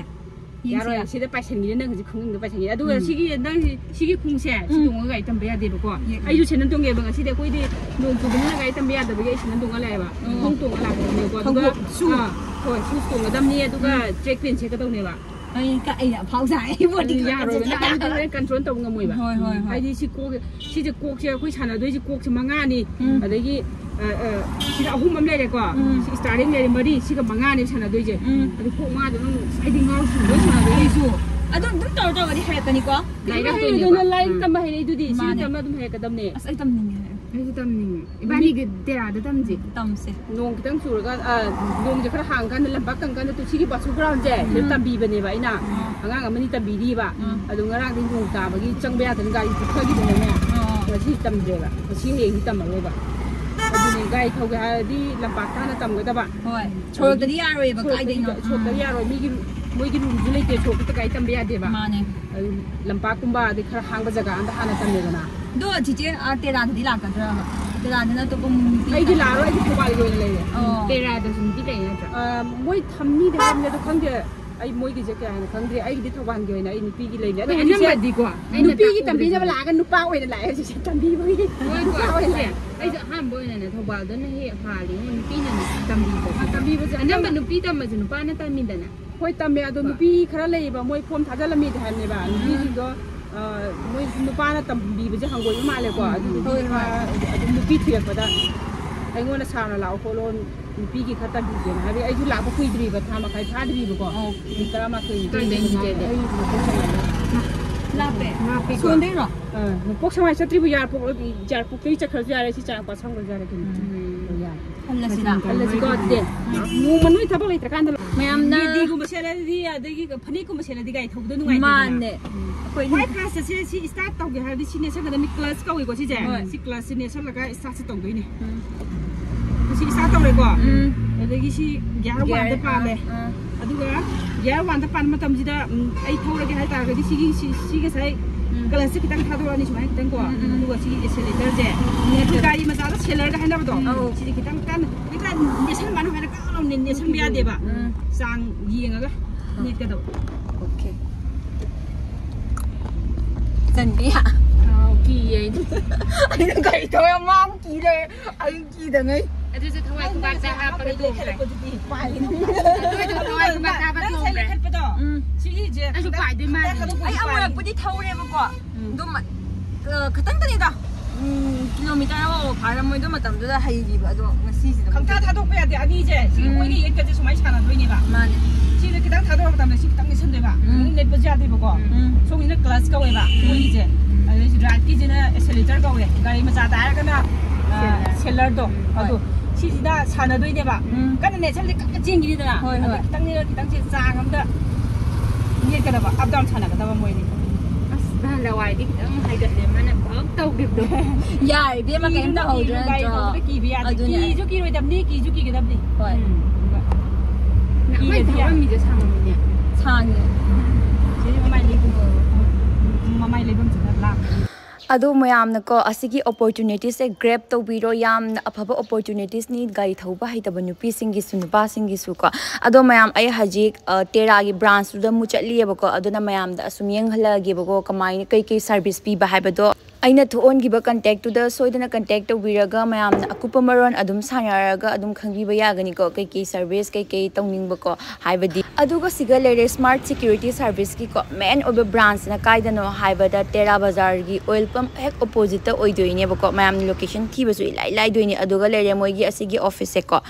ꯌꯥꯔꯣꯏ, ꯁꯤꯗ ꯄꯥꯏꯁꯟꯈꯤꯅꯤ, ꯅꯪ ꯍꯧꯖꯤꯛ ꯈꯣꯡꯅꯤꯡꯗ ꯄꯥꯏꯁꯟꯈꯤꯅꯤ꯫ ꯑꯗꯨꯒ ꯁꯤꯒꯤ, ꯅꯪ ꯁꯤꯒꯤ ꯈꯣꯡꯁꯦ, ꯁꯤ ꯇꯣꯡꯉꯒ ꯒꯥꯔꯤ ꯇꯝꯕ ꯌꯥꯗꯦꯕꯀꯣ꯫ ꯑꯩꯁꯨ ꯁꯦꯟꯗꯟ ꯇꯣꯡꯉꯦꯕ ꯉꯁꯤꯗꯤ, ꯑꯩꯈꯣꯏꯗꯤ ꯅꯣꯡ ꯆꯨꯕꯅꯤꯅ ꯒꯥꯔꯤ ꯇꯝꯕ ꯌꯥꯗꯕꯒꯤ ꯑꯩ ꯁꯦꯟꯗꯟ ꯇꯣꯡꯉ ꯂꯥꯛꯑꯦꯕ꯫ ꯈꯣꯡ ꯇꯣꯡꯉ ꯂꯥꯛꯀꯗꯕꯅꯦꯕꯀꯣ꯫ ꯑꯗꯨꯒ, ꯈꯣꯡꯎꯞ, shoe꯫ ꯑꯥ, ꯍꯣꯏ, shoes ꯇꯣꯡꯒꯗꯕꯅꯤ, ꯑꯗꯨꯒ track pant ꯁꯦꯠꯀꯗꯧꯅꯦꯕ꯫ ꯑꯩ ꯀ-, ꯑꯩ ꯑꯐꯥꯎ ꯁꯥꯏ, ꯑꯩ body ꯑꯗꯨ ꯌꯥꯔꯣꯏꯕ, ꯅꯪ ꯑꯗꯨꯗꯤ ꯍꯣꯔꯦꯟ control ꯇꯧꯕ ꯉꯝꯃꯣꯏꯕ꯫ ꯍꯣꯏ, ꯍꯣꯏ, ꯍꯣꯏ꯫ ꯍꯥꯏꯗꯤ ꯁꯤ ꯀꯣꯛ, ꯁꯤꯁꯦ ꯀꯣꯛꯁꯦ, ꯑꯩꯈꯣꯏ ꯁꯥꯟꯅꯗꯣꯏꯁꯦ ꯀꯣꯛꯁꯦ ꯃꯉꯥꯅꯤ꯫ ꯑꯗꯒꯤ, ꯑ, ꯑ, ꯁꯤꯗ ꯑꯍꯨꯝ ꯑꯃ ꯂꯩꯔꯦꯀꯣ꯫ ꯁꯤ starting ꯂꯩꯔꯦ, ꯃꯔꯤ, ꯁꯤꯒ ꯃꯉꯥꯅꯦꯕ ꯁꯥꯟꯅꯗꯣꯏꯁꯦ꯫ ꯑꯗꯨ ꯀꯣꯛ ꯃꯉꯥꯗꯣ ꯅꯪ ꯍꯥꯏꯗꯤ ꯉꯥꯎꯁꯤꯡꯗꯣꯏ ꯁꯥꯟꯅꯗꯣꯏꯁꯦ꯫ ꯑꯩꯁꯨ ꯑꯗꯨꯝ, ꯑꯗꯨꯝ ꯇꯧꯔ ꯇꯧꯔꯗꯤ ꯍꯩꯔꯛꯀꯅꯤꯀꯣ꯫ ꯂꯥꯏꯔꯤꯛ ꯌꯥꯝ ꯍꯩꯔꯦ, ꯍꯩꯇꯣꯏꯅꯦꯕ꯫ ꯅꯪ ꯂꯥꯏꯔꯤꯛ ꯇꯝꯕ ꯍꯩꯔꯛꯏꯗꯨꯗꯤ, ꯁꯤ ꯃꯥꯅꯦ꯫ ꯇꯝꯕ ꯑꯗꯨꯝ ꯍꯩꯔꯛꯀꯗꯕꯅꯦ꯫ ꯑꯁ, ꯑꯩ ꯇꯝꯅꯤꯡꯉꯦ꯫ ꯑꯩꯁꯨ ꯇꯝꯅꯤꯡꯉꯦ꯫ ꯏꯕꯥꯅꯤꯒꯤ ꯇꯦꯔꯥꯗ ꯇꯝꯁꯦ꯫ ꯇꯝꯁꯦ꯫ ꯅꯣꯡ ꯈꯤꯇꯪ ꯆꯨꯔꯒ, ꯑ, ꯅꯣꯡꯁꯦ ꯈꯔ ꯍꯥꯡꯀꯥꯟꯗ, ꯂꯝꯄꯥꯛ ꯀꯪꯀꯥꯟꯗ ꯇꯨ-, ꯁꯤꯒꯤ ꯕꯥꯁꯨ ground ꯁꯦ ꯁꯤꯗ ꯇꯝꯕꯤꯕꯅꯦꯕ ꯑꯩꯅ꯫ ꯑꯉꯥꯡ ꯑꯃꯅꯤ ꯇꯝꯕꯤꯔꯤꯕ꯫ ꯑꯗꯣ ꯉꯔꯥꯡꯗꯤ ꯅꯣꯡ ꯇꯥꯕꯒꯤ ꯆꯪꯕ ꯌꯥꯗꯅ ꯒꯥꯔꯤ ꯄꯨꯊꯈꯤꯕꯅꯅꯦ꯫ ꯉꯁꯤ ꯇꯝꯗ꯭ꯔꯦꯕ꯫ ꯉꯁꯤ ꯍꯌꯦꯡꯗꯤ ꯇꯝꯃꯔꯣꯏꯕ꯫ ꯑꯗꯨꯅꯦ ꯒꯥꯔꯤ ꯊꯧꯒꯦ ꯍꯥꯏꯔꯗꯤ ꯂꯝꯄꯥꯛꯇ ꯍꯥꯟꯅ ꯇꯝꯒꯗꯕ꯫ ꯍꯣꯏ꯫ ꯁꯣꯔꯣꯛꯇꯗꯤ ꯌꯥꯔꯣꯏꯕ, ꯁꯣꯔꯣꯛꯇꯗꯤ, ꯀꯥꯏꯗꯩꯅꯣ? ꯁꯣꯔꯣꯛꯇꯗꯤ ꯌꯥꯔꯣꯏ꯫ ꯃꯤꯒꯤ, ꯃꯣꯏꯒꯤ rule ꯁꯨ ꯂꯩꯇꯦ, ꯁꯣꯔꯣꯛꯇ ꯒꯥꯔꯤ ꯇꯝꯕ ꯌꯥꯗꯦꯕ꯫ ꯃꯥꯅꯦ꯫ ꯑꯗꯨ ꯂꯝꯄꯥꯛꯀꯨꯝꯕ ꯑꯗꯩ ꯈꯔ ꯍꯥꯡꯕ ꯖꯒꯥ ꯑꯝꯗ ꯍꯥꯟꯅ ꯇꯝꯃꯦꯗꯅ꯫ ꯑꯗꯣ ꯆꯤꯆꯦ, ꯑꯥ, ꯇꯦꯔꯥꯗꯗꯤ ꯂꯥꯛꯀꯗ꯭ꯔꯕ? ꯇꯦꯔꯥꯗꯅ ꯑꯇꯣꯞꯄ ꯅꯨꯄꯤ ꯑꯩꯗꯤ ꯂꯥꯛꯑꯔꯣꯏ, ꯑꯩꯗꯤ ꯊꯧꯕꯥꯜꯒꯤ ꯑꯣꯏꯅ ꯂꯩꯔꯦ꯫ ꯑꯣ꯫ ꯇꯦꯔꯥꯗꯁꯨ ꯅꯨꯄꯤ ꯂꯩ ꯅꯠꯇ꯭ꯔꯥ? ꯑꯥ, ꯃꯣꯏ ꯊꯝꯅꯤꯗꯤ ꯍꯥꯏꯕꯅꯦ, ꯑꯗꯣ ꯈꯪꯗꯦ꯫ ꯑꯩ ꯃꯣꯏꯒꯤꯁꯦ ꯀꯌꯥ ꯍꯦꯟꯅ ꯈꯪꯗ꯭ꯔꯦ꯫ ꯑꯩꯒꯤꯗꯤ ꯊꯧꯕꯥꯜꯒꯤ ꯑꯣꯏꯅ ꯑꯩ ꯅꯨꯄꯤꯒꯤ ꯂꯩꯅꯦ꯫ ꯑꯗꯣ ꯍꯣꯏ, ꯍꯧꯖꯤꯛꯁꯦ ꯑꯅꯝꯕꯗꯤꯀꯣ, ꯑꯩꯅ ꯅꯨꯄꯤꯒꯤ ꯇꯥꯛꯄꯗꯗꯤ ꯇꯝꯕꯤꯅꯕ ꯂꯥꯛꯑꯒ ꯅꯨꯄꯥ ꯑꯣꯏꯅ ꯂꯥꯛꯑꯦ ꯍꯧꯖꯤꯛꯁꯦ ꯇꯝꯕꯤꯕꯒꯤ꯫ ꯍꯣꯏ, ꯍꯣꯏ, ꯅꯨꯄꯥ ꯑꯣꯏꯅ ꯑꯗꯨꯅꯦ꯫ ꯂꯥꯛꯑꯦ꯫ ꯑꯩꯁꯨ ꯑꯍꯥꯟꯕ ꯑꯣꯏꯅꯅꯦ ꯊꯧꯕꯥꯜꯗꯅ ꯍꯦꯛ ꯍꯥꯜꯂꯤꯉꯣ, ꯅꯨꯄꯤꯅꯅꯦ ꯇꯝꯕꯤꯕꯁꯦ꯫ ꯑ, ꯇꯝꯕꯤꯕꯁꯦ ꯑꯅꯝꯕ ꯑꯅꯝꯕ ꯅꯨꯄꯤ ꯇꯝꯕꯁꯦ ꯅꯨꯄꯥꯅ ꯇꯝꯃꯤꯗꯅ꯫ ꯍꯣꯏ, ꯇꯝꯃꯦ꯫ ꯑꯗꯣ ꯅꯨꯄꯤ ꯈꯔ ꯂꯩꯌꯦꯕ, ꯃꯣꯏ form ꯊꯥꯖꯤꯜꯂꯝꯃꯤꯗꯤ ꯍꯥꯏꯕꯅꯦꯕ꯫ ꯅꯨꯄꯤꯁꯤꯡꯗꯣ, ꯑ, ꯃꯣꯏ ꯅꯨꯄꯥꯅ ꯇꯝꯕꯤꯕꯁꯦ ꯍꯪꯒꯣꯏꯕ ꯃꯥꯜꯂꯦꯀꯣ꯫ ꯑꯗꯨꯗꯨꯒꯤ ꯍꯣꯏ, ꯍꯣꯏ꯫ ꯑꯗꯨꯝ ꯅꯨꯄꯤ ꯊꯤꯔꯛꯄꯗ ꯑꯩꯉꯣꯟꯗ ꯁꯥꯔꯅ ꯂꯥꯛꯑꯣ ꯈꯣꯠꯂꯣ, ꯅꯨꯄꯤꯒꯤ ꯈꯔ ꯇꯝꯕꯤꯒꯦꯅ ꯍꯥꯏꯕꯗꯤ ꯑꯩꯁꯨ ꯂꯥꯛꯄ ꯀꯨꯏꯗ꯭ꯔꯤꯕ, ꯊꯥ ꯃꯈꯥꯏ ꯐꯥꯗ꯭ꯔꯤꯕꯀꯣ꯫ ꯑꯣ꯫ ꯅꯨꯃꯤꯠ ꯇꯔꯥꯃꯥꯊꯣꯏꯅꯤ꯫ ꯀꯥꯏꯗꯩꯅꯣ ꯆꯦꯗꯤ? ꯑꯩ ꯅꯣꯡꯄꯣꯛ ꯁꯉꯥꯏꯗ꯫ ꯂꯥꯞꯄꯦ꯫ ꯂꯥꯞꯄꯦꯀꯣ? ꯁꯣꯟꯗꯩꯔꯣ? ꯑ, ꯅꯣꯡꯄꯣꯛ ꯁꯉꯥꯏ ꯆꯠꯇ꯭ꯔꯤꯕ, ꯌꯥꯔꯄꯣꯛ-, ꯌꯥꯔꯄꯣꯛꯇꯒꯤ ꯆꯠꯈ꯭ꯔꯁꯨ ꯌꯥꯔꯦ, ꯁꯤ ꯆꯥꯔꯛꯄ ꯁꯝꯈ꯭ꯔꯁꯨ ꯌꯥꯔꯦ ꯀꯩꯅꯣ꯫ ꯎꯝ꯫ ꯌꯥꯔꯦ꯫ ꯍꯜꯂꯁꯤꯔꯥ? ꯍꯜꯂꯁꯤꯀꯣ ꯑꯗꯨꯗꯤ꯫ ꯎꯝ꯫ ꯅꯣꯡꯃ ꯅꯣꯏ ꯊꯕꯛ ꯂꯩꯇ꯭ꯔꯀꯥꯟꯗ ꯂꯥꯛꯑꯣ꯫ ꯃꯌꯥꯝꯅ ꯃꯦꯗꯤꯒꯨꯝꯕ ꯁꯦꯠꯂꯗꯤ, ꯑꯗꯒꯤ ꯐꯅꯦꯛꯀꯨꯝꯕ ꯁꯦꯠꯂꯗꯤ ꯒꯥꯔꯤ ꯊꯧꯕꯗ ꯅꯨꯡꯉꯥꯏꯇꯦꯗꯅ꯫ ꯃꯥꯅꯦ꯫ ꯎꯝ꯫ ꯑꯩꯈꯣꯏ ꯍꯣꯏ, first ꯁꯦ ꯁꯤ start ꯇꯧꯒꯦ ꯍꯥꯏꯔꯗꯤ ꯁꯤ ꯅꯦꯠꯁꯟꯒꯗꯕꯅꯤ, clutch ꯀꯧꯏꯀꯣ ꯁꯤꯁꯦ꯫ ꯍꯣꯏ꯫ ꯁꯤ clutch ꯁꯦ ꯅꯦꯠꯁꯜꯂꯒ start ꯁꯦ ꯇꯧꯗꯣꯏꯅꯦ꯫ ꯎꯝ꯫ ꯁꯤ start ꯇꯧꯔꯦꯀꯣ꯫ ꯎꯝ꯫ ꯑꯗꯒꯤ ꯁꯤ gear gear, one ꯗ ꯑꯥ, ꯄꯥꯜꯂꯦ꯫ ꯑꯥ꯫ ꯑꯗꯨꯒ gear one ꯗ ꯄꯥꯟꯕ ꯃꯇꯝꯁꯤꯗ, ꯎꯝ, ꯑꯩ ꯊꯧꯔꯒꯦ ꯍꯥꯏꯇꯥꯔꯒꯗꯤ ꯁꯤꯒꯤ, ꯁꯤ, ꯁꯤ ꯉꯁꯥꯏ ꯎꯝ꯫ clutch ꯁꯦ ꯈꯤꯇꯪ ꯊꯥꯗꯣꯔꯛꯑꯅꯤ ꯁꯨꯃꯥꯏꯅ ꯈꯤꯇꯪ ꯀꯣ꯫ ꯎꯝ, ꯎꯝ꯫ ꯑꯗꯨꯒ ꯁꯤꯒꯤ accelerator ꯁꯦ, ꯎꯝ꯫ ꯑꯩꯈꯣꯏ ꯒꯥꯔꯤ ꯃꯆꯥꯗ accelerator ꯒ ꯍꯥꯏꯅꯕꯗꯣ, ꯎꯝ꯫ ꯑꯧ꯫ ꯁꯤꯗꯤ ꯈꯤꯇꯪ ꯀꯟꯅ, ꯍꯦꯛꯇ ꯅꯦꯠꯁꯟꯕꯅ ꯍꯥꯏꯅ ꯀꯟꯅ ꯅꯦꯠꯁꯟꯕ ꯌꯥꯗꯦꯕ꯫ ꯎꯝ꯫ ꯆꯥꯡ ꯌꯦꯡꯉꯒ꯫ ꯅꯦꯠꯀꯗꯧ꯫ ꯑꯣꯀꯦ꯫ ꯆꯟꯕꯤ꯫ ꯑꯥꯎ, ꯀꯤꯌꯦ ꯑꯩꯗꯤ꯫ ꯑꯩꯅ ꯀꯔꯤ ꯇꯧꯔ ꯃꯥ ꯑꯃꯨꯛ ꯀꯤ ꯂꯩꯔꯦ꯫ ꯑꯩ ꯀꯤꯗꯉꯩ꯫ ꯑꯗꯨꯁꯨ ꯊꯋꯥꯏ ꯈꯨꯕꯥꯛꯇ ꯍꯥꯞꯄꯒ ꯇꯣꯡꯈ꯭ꯔꯦ꯫ ꯑꯗꯨꯁꯨ ꯊꯋꯥꯏ ꯈꯨꯕꯥꯛꯇ ꯍꯥꯞꯄ ꯅꯪ ꯇꯣꯡꯈ꯭ꯔꯦ꯫ ꯂꯩꯈꯠꯄꯗꯣ꯫ ꯎꯝ꯫ ꯁꯤꯒꯤꯁꯦ ꯑꯩꯁꯨ ꯈꯤꯇꯪ ꯄꯥꯏꯗꯣꯏ ꯃꯥꯜꯂꯦ꯫ ꯊꯥꯗꯣꯛꯄꯒꯤ ꯑꯩ ꯄꯥꯏ꯫ ꯑꯃꯨꯔꯛꯄꯨꯗꯤ ꯊꯧꯔꯦꯕꯀꯣ꯫ ꯎꯝ꯫ ꯑꯗꯨꯝ ꯑ, ꯈꯤꯇꯪꯇꯅꯤꯗ꯫ ꯎꯝ, ꯀꯤꯂꯣꯃꯤꯇꯔ ꯑꯃꯐꯥꯎ ꯐꯥꯔꯝꯃꯣꯏꯗ ꯃꯇꯝꯗꯨꯗ ꯍꯩꯔꯤꯕ꯫ ꯑꯗꯣ ꯉꯁꯤꯁꯤꯗ ꯈꯪꯊꯥ ꯊꯥꯗꯣꯛꯄ ꯌꯥꯗꯦ꯫ ꯑꯅꯤꯁꯦ ꯁꯤ ꯎꯝ꯫ ꯃꯣꯏꯒꯤ ꯌꯦꯠꯀꯁꯦ ꯁꯨꯃꯥꯏꯅ ꯁꯥꯟꯅꯗꯣꯏꯅꯦꯕ꯫ ꯃꯥꯅꯦ꯫ ꯁꯤꯗ ꯈꯤꯇꯪ ꯊꯥꯗꯣꯔꯛꯄ ꯃꯇꯝꯗ ꯁꯤ ꯈꯤꯇꯪ ꯅꯦꯠꯁꯟꯗꯣꯏꯕ꯫ ꯎꯝ꯫ ꯁꯨꯃꯥꯏꯅ ꯅꯦꯠꯄꯁꯨ ꯌꯥꯗꯦꯕꯀꯣ꯫ ꯎꯝ꯫ ꯁꯣꯝꯒꯤꯅ ꯀ꯭ꯂꯁ ꯀꯧꯋꯦꯕ ꯃꯣꯏꯒꯤꯁꯦ꯫ ꯑꯗꯩ ꯔꯥꯏꯠꯀꯤꯁꯤꯅ ꯑꯦꯁꯦꯂꯦꯇꯔ ꯀꯧꯋꯦ꯫ ꯒꯥꯔꯤ ꯃꯆꯥꯗ ꯍꯥꯏꯔꯒꯅ, ꯑ, ꯁꯦꯂꯔ꯫ ꯁꯦꯂꯔꯗꯣ꯫ ꯎꯝ, ꯍꯣꯏ꯫ ꯑꯗꯣ ꯁꯤꯁꯤꯗ ꯁꯥꯟꯅꯗꯣꯏꯅꯦꯕ꯫ ꯎꯝ꯫ ꯀꯟꯅ ꯅꯦꯠꯁꯜꯂꯗꯤ ꯀꯟꯅ ꯆꯦꯟꯈꯤꯅꯤꯗꯅ꯫ ꯍꯣꯏ, ꯑꯗꯣ ꯍꯣꯏ꯫ ꯈꯤꯇꯪꯅꯦ, ꯈꯤꯇꯪꯁꯦ ꯆꯥꯡ ꯑꯝꯗ ꯅꯦꯠꯀꯗꯕ, ꯑꯞ ꯗꯥꯎꯟ ꯁꯥꯟꯅꯒꯗꯕ ꯃꯣꯏꯅꯤ꯫ ꯑꯁ, ꯅꯍꯥꯟ ꯂꯋꯥꯏꯗꯤ ꯈꯤꯇꯪ ꯍꯥꯏꯒꯠꯂꯦ, ꯃꯥꯅ ꯄꯛ ꯇꯧꯈꯤꯕꯗꯣ꯫ ꯌꯥꯔꯦ, ꯏꯕꯦꯝꯃ, ꯀꯩꯝ ꯀꯤꯔꯨꯅꯨ, ꯇꯧꯍꯧꯗ꯭ꯔꯦ ꯀꯤꯔꯨꯅꯨ, ꯒꯥꯔꯤ ꯅꯠꯇ꯭ꯔꯣ? ꯊꯧꯕꯗ ꯀꯤꯕ ꯌꯥꯗꯦ꯫ ꯑꯗꯨꯅꯦ꯫ ꯀꯤꯁꯨ ꯀꯤꯔꯣꯏꯗꯕꯅꯤ, ꯀꯤꯁꯨ ꯀꯤꯒꯗꯕꯅꯤ꯫ ꯍꯣꯏ꯫ ꯎꯝ꯫ ꯅꯍꯥꯟ ꯀꯤꯔꯗꯤ ꯌꯥ- ꯊꯧꯔꯝꯃꯤꯁꯦ ꯁꯥꯡꯉꯝꯃꯤꯅꯦ꯫ ꯁꯥꯡꯉꯦ꯫ ꯁꯤ ꯃꯃꯥꯏ ꯂꯩꯐꯝ, ꯃꯃꯥꯏ ꯂꯩꯐꯝꯁꯤꯅ ꯂꯥꯛꯄꯅꯤ꯫ ꯑꯗꯣ ꯃꯌꯥꯝꯅꯀꯣ, ꯑꯁꯤꯒꯤ ꯑꯣꯄꯣꯔꯆꯨꯅꯤꯇꯤꯁꯦ ꯒ꯭ꯔꯦꯞ ꯇꯧꯕꯤꯔꯣ꯫ ꯌꯥꯝꯅ ꯑꯐꯕ ꯑꯣꯄꯣꯔꯆꯨꯅꯤꯇꯤꯁꯅꯤ ꯒꯥꯔꯤ ꯊꯧꯕ ꯍꯩꯇꯕ ꯅꯨꯄꯤꯁꯤꯡꯒꯤꯁꯨ, ꯅꯨꯄꯥꯁꯤꯡꯒꯤꯁꯨ ꯀꯣ꯫ ꯑꯗꯣ ꯃꯌꯥꯝ, ꯑꯩ ꯍꯧꯖꯤꯛ, ꯑ, ꯇꯦꯔꯥꯒꯤ ꯕ꯭ꯔꯥꯟꯁꯇꯨꯗ ꯑꯃꯨꯛ ꯆꯠꯂꯤꯑꯕꯀꯣ꯫ ꯑꯗꯨꯅ ꯃꯌꯥꯝꯗ ꯑꯁꯨꯝ ꯌꯦꯡꯍꯜꯂꯛꯑꯒꯦꯕꯀꯣ, ꯀꯃꯥꯏꯅ, ꯀꯩ ꯀꯩ ꯁꯥꯔꯚꯤꯁ ꯄꯤꯕ ꯍꯥꯏꯕꯗꯣ꯫ ꯑꯩꯅ ꯊꯣꯛꯍꯟꯈꯤꯕ ꯀꯟꯇꯦꯛꯇꯨꯗ ꯁꯣꯏꯗꯅ ꯀꯟꯇꯦꯛ ꯇꯧꯕꯤꯔꯒ ꯃꯌꯥꯝꯅ ꯑꯀꯨꯞꯄ ꯃꯔꯣꯜ ꯑꯗꯨꯝ ꯁꯥꯟꯅꯔꯒ ꯑꯗꯨꯝ ꯈꯪꯕꯤꯕ ꯌꯥꯒꯅꯤꯀꯣ, ꯀꯩ ꯀꯩ ꯁꯥꯔꯚꯤꯁ, ꯀꯩ ꯀꯩ ꯇꯧꯅꯤꯡꯕꯀꯣ꯫ ꯍꯥꯏꯕꯗꯤ, ꯑꯗꯨꯒ ꯁꯤꯒ ꯂꯩꯔꯦ ꯁ꯭ꯃꯥꯔꯠ ꯁꯦꯀ꯭ꯌꯨꯔꯤꯇꯤ ꯁꯥꯔꯚꯤꯁꯀꯤꯀꯣ꯫ ꯃꯦꯟ ꯑꯣꯏꯕ ꯕ꯭ꯔꯥꯟꯁꯅ ꯀꯥꯏꯗꯅꯣ ꯍꯥꯏꯕꯗ, ꯇꯦꯔꯥ ꯕꯖꯥꯔꯒꯤ ꯑꯣꯏꯜ ꯄꯝꯞ ꯍꯦꯛ ꯑꯣꯄꯣꯖꯤꯠꯇ ꯑꯣꯏꯗꯣꯏꯅꯦꯕꯀꯣ꯫ ꯃꯌꯥꯝꯅ ꯂꯣꯀꯦꯁꯟ ꯊꯤꯕꯁꯨ ꯏꯂꯥꯏ ꯂꯥꯏꯗꯣꯏꯅꯦ꯫ ꯑꯗꯨꯒ ꯂꯩꯔꯦ ꯃꯣꯏꯒꯤ ꯑꯁꯤꯒꯤ ꯑꯣꯐꯤꯁꯁꯦꯀꯣ꯫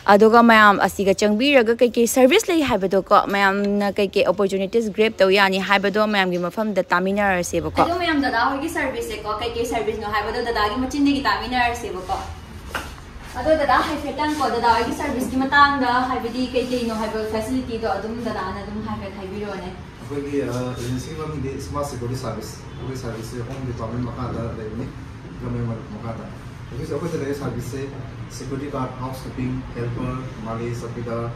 ꯑꯗꯨꯒ ꯃꯌꯥꯝ ꯑꯁꯤꯒ ꯆꯪꯕꯤꯔꯒ ꯀꯩꯀꯩ ꯁꯥꯔꯚꯤꯁ ꯂꯩ ꯍꯥꯏꯕꯗꯣꯀꯣ, ꯃꯌꯥꯝꯅ ꯀꯩꯀꯩ ꯑꯣꯄꯣꯔꯆꯨꯅꯤꯇꯤꯁ ꯒ꯭ꯔꯦꯞ ꯇꯧ ꯌꯥꯅꯤ ꯍꯥꯏꯕꯗꯣ ꯃꯌꯥꯝꯒꯤ ꯃꯐꯝꯗ ꯇꯥꯃꯤꯟꯅꯔꯁꯦꯕꯀꯣ꯫ ꯑꯗꯣ ꯃꯌꯥꯝ, ꯗꯗꯥ ꯍꯣꯏꯒꯤ ꯁꯥꯔꯚꯤꯁꯁꯦꯀꯣ, ꯀꯩꯀꯩ ꯁꯥꯔꯚꯤꯁꯅꯣ ꯍꯥꯏꯕꯗꯣ ꯗꯗꯥꯒꯤ ꯃꯆꯤꯟꯗꯒꯤ ꯇꯥꯃꯤꯟꯅꯔꯁꯦꯕꯀꯣ꯫ ꯑꯗꯣ ꯗꯗꯥ, ꯍꯥꯏꯐꯦꯠꯇꯪꯀꯣ, ꯗꯗꯥ ꯍꯣꯏꯒꯤ ꯁꯥꯔꯚꯤꯁꯀꯤ ꯃꯇꯥꯡꯗ, ꯍꯥꯏꯕꯗꯤ ꯀꯩ ꯀꯩꯅꯣ ꯍꯥꯏꯕ ꯐꯦꯁꯤꯂꯤꯇꯤꯗꯣ ꯑꯗꯨꯝ ꯗꯗꯥꯅ ꯑꯗꯨꯝ ꯍꯥꯏꯐꯦꯠ ꯍꯥꯏꯕꯤꯔꯛꯑꯣꯅꯦ꯫ ꯑꯩꯈꯣꯏꯒꯤ, ꯑ, ꯑꯦꯖꯦꯟꯁꯤꯒꯤ ꯃꯃꯤꯡꯗꯤ ꯁ꯭ꯃꯥꯔꯠ ꯁꯦꯀ꯭ꯌꯨꯔꯤꯇꯤ ꯁꯥꯔꯚꯤꯁ꯫ ꯑꯩꯈꯣꯏꯒꯤ ꯁꯥꯔꯚꯤꯁꯁꯦ ꯍꯣꯝ ꯗꯤꯄꯥꯔꯠꯃꯦꯟ ꯃꯈꯥꯗ ꯂꯩꯕꯅꯤ, ꯒꯚꯔꯟꯃꯦꯟ ꯃꯈꯥꯗ꯫ ꯍꯧꯖꯤꯛ ꯑꯩꯈꯣꯏꯗ ꯂꯩꯔꯤꯕ ꯁꯥꯔꯚꯤꯁꯁꯦ security guard, house keeping, helper, mali, chowkidar,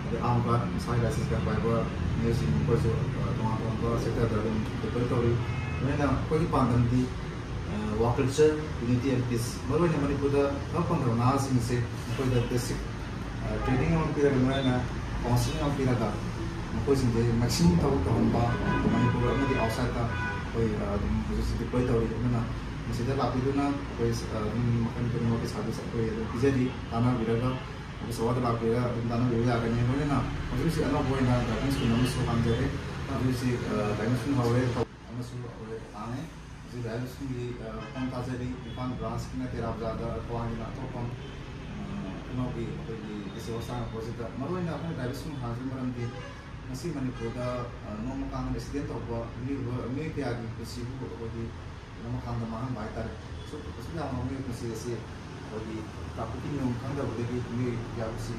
ꯑꯗꯩ ꯑꯥꯔꯝ ꯒꯥꯔꯗ, ꯃꯁꯥꯒꯤ ꯂꯥꯏꯁꯦꯟꯁ ꯀꯥꯔꯗ ꯄꯥꯏꯕ ꯃꯤꯑꯣꯏꯁꯤꯡ, ꯃꯈꯣꯏꯁꯨ, ꯑ, ꯇꯣꯉꯥꯟ ꯇꯣꯉꯥꯟꯕ ꯁꯦꯛꯇꯔꯗ ꯑꯗꯨꯝ ꯗꯤꯄ꯭ꯂꯣꯏ ꯇꯧꯔꯤ꯫ ꯂꯣꯏꯅ ꯑꯩꯈꯣꯏꯒꯤ ꯄꯥꯟꯗꯝꯗꯤ, ꯑ, work culture, unity and peace. ꯃꯔꯨꯑꯣꯏꯅ ꯃꯅꯤꯄꯨꯔꯗ ꯊꯕꯛ ꯐꯪꯗꯕ ꯅꯍꯥꯁꯤꯡꯁꯦ ꯃꯈꯣꯏꯗ ꯕꯦꯁꯤꯛ, ꯑ, ꯇ꯭ꯔꯦꯅꯤꯡ ꯑꯃ ꯄꯤꯔꯒ, ꯂꯣꯏꯅ ꯀꯥꯎꯟꯁꯤꯂꯤꯡ ꯑꯃ ꯄꯤꯔꯒ, ꯃꯈꯣꯏꯁꯤꯡꯁꯦ ꯃꯁꯤꯡ ꯊꯕꯛ ꯇꯧꯍꯟꯕ, ꯃꯅꯤꯄꯨꯔ ꯑꯃꯗꯤ ꯑꯥꯎꯠꯁꯥꯏꯠꯇ ꯑꯩꯈꯣꯏ ꯑꯗꯨꯝ ꯍꯧꯖꯤꯛꯁꯤ ꯗꯤꯄ꯭ꯂꯣꯏ ꯇꯧꯔꯤ꯫ ꯑꯗꯨꯅ ꯃꯁꯤꯗ ꯂꯥꯛꯄꯤꯗꯨꯅ ꯑꯩꯈꯣꯏ ꯑꯗꯨꯝ ꯃꯈꯜ ꯈꯨꯗꯤꯡꯃꯛꯀꯤ ꯁꯥꯔꯚꯤꯁ ꯑꯩꯈꯣꯏ ꯑꯗꯨꯝ ꯄꯤꯖꯔꯤ꯫ ꯇꯥꯟꯅꯕꯤꯔꯒ ꯑꯣꯐꯤꯁ ꯑꯋꯥꯔꯗ ꯂꯥꯛꯄꯤꯔꯒ ꯑꯗꯨꯝ ꯇꯥꯟꯅꯕꯤꯕ ꯌꯥꯒꯅꯤ꯫ ꯂꯣꯏꯅꯅ ꯍꯧꯖꯤꯛ ꯍꯧꯖꯤꯛ ꯑꯅꯧꯕ ꯑꯣꯏꯅ ꯗ꯭ꯔꯥꯏꯚꯤꯡ ꯁ꯭ꯀꯨꯜ ꯑꯃꯁꯨ ꯍꯥꯡꯖꯔꯦ꯫ ꯍꯧꯖꯤꯛ ꯍꯧꯖꯤꯛ ꯗ꯭ꯔꯥꯏꯚꯤꯡ ꯁ꯭ꯀꯨꯜ ꯍꯧꯔꯦ ꯑꯃꯁꯨ ꯑꯩꯈꯣꯏ ꯍꯥꯡꯉꯦ꯫ ꯍꯧꯖꯤꯛ ꯗ꯭ꯔꯥꯏꯚꯤꯡ ꯁ꯭ꯀꯨꯜꯒꯤ ꯃꯐꯝ ꯇꯥꯖꯔꯤ꯫ ꯏꯝꯐꯥꯜ ꯕ꯭ꯔꯥꯟꯁꯀꯤꯅ ꯇꯦꯔꯥꯕꯖꯥꯗ, ꯀ꯭ꯋꯥꯀꯩꯊꯦꯜ ꯑꯇꯣꯞꯄ ꯈꯨꯅꯧꯒꯤ ꯑꯩꯈꯣꯏꯒꯤ ꯗꯤ ꯁꯤ ꯍꯣꯁꯇꯥꯜ ꯑꯣꯄꯣꯖꯤꯠꯇ꯫ ꯃꯔꯨꯑꯣꯏꯅ ꯑꯩꯈꯣꯏꯅ ꯗ꯭ꯔꯥꯏꯚꯤꯡ ꯁ꯭ꯀꯨꯜ ꯍꯥꯡꯕꯒꯤ ꯃꯔꯝꯗꯤ ꯉꯁꯤ ꯃꯅꯤꯄꯨꯔꯗ ꯅꯣꯡꯃ ꯀꯥꯡꯅ ꯑꯦꯛꯁꯤꯗꯦꯟ ꯇꯧꯕ ꯃꯤꯑꯣꯏꯕ ꯃꯤꯑꯣꯏ ꯀꯌꯥꯒꯤ ꯄꯨꯟꯁꯤꯕꯨ ꯑꯩꯈꯣꯏꯒꯤ ꯅꯣꯡꯃ ꯀꯥꯡꯗ ꯃꯥꯡꯍꯟꯕ ꯍꯥꯏꯇꯥꯔꯦ꯫ ꯑꯁꯨꯛ ꯑꯁꯨꯛ ꯌꯥꯝꯕ ꯃꯤꯑꯣꯏ ꯄꯨꯟꯁꯤ ꯑꯁꯤ ꯑꯩꯈꯣꯏꯒꯤ ꯇ꯭ꯔꯥꯐꯤꯛꯀꯤ ꯅꯤꯌꯣꯝ ꯈꯪꯗꯕꯗꯒꯤ ꯃꯤꯑꯣꯏ ꯀꯌꯥ ꯑꯁꯤ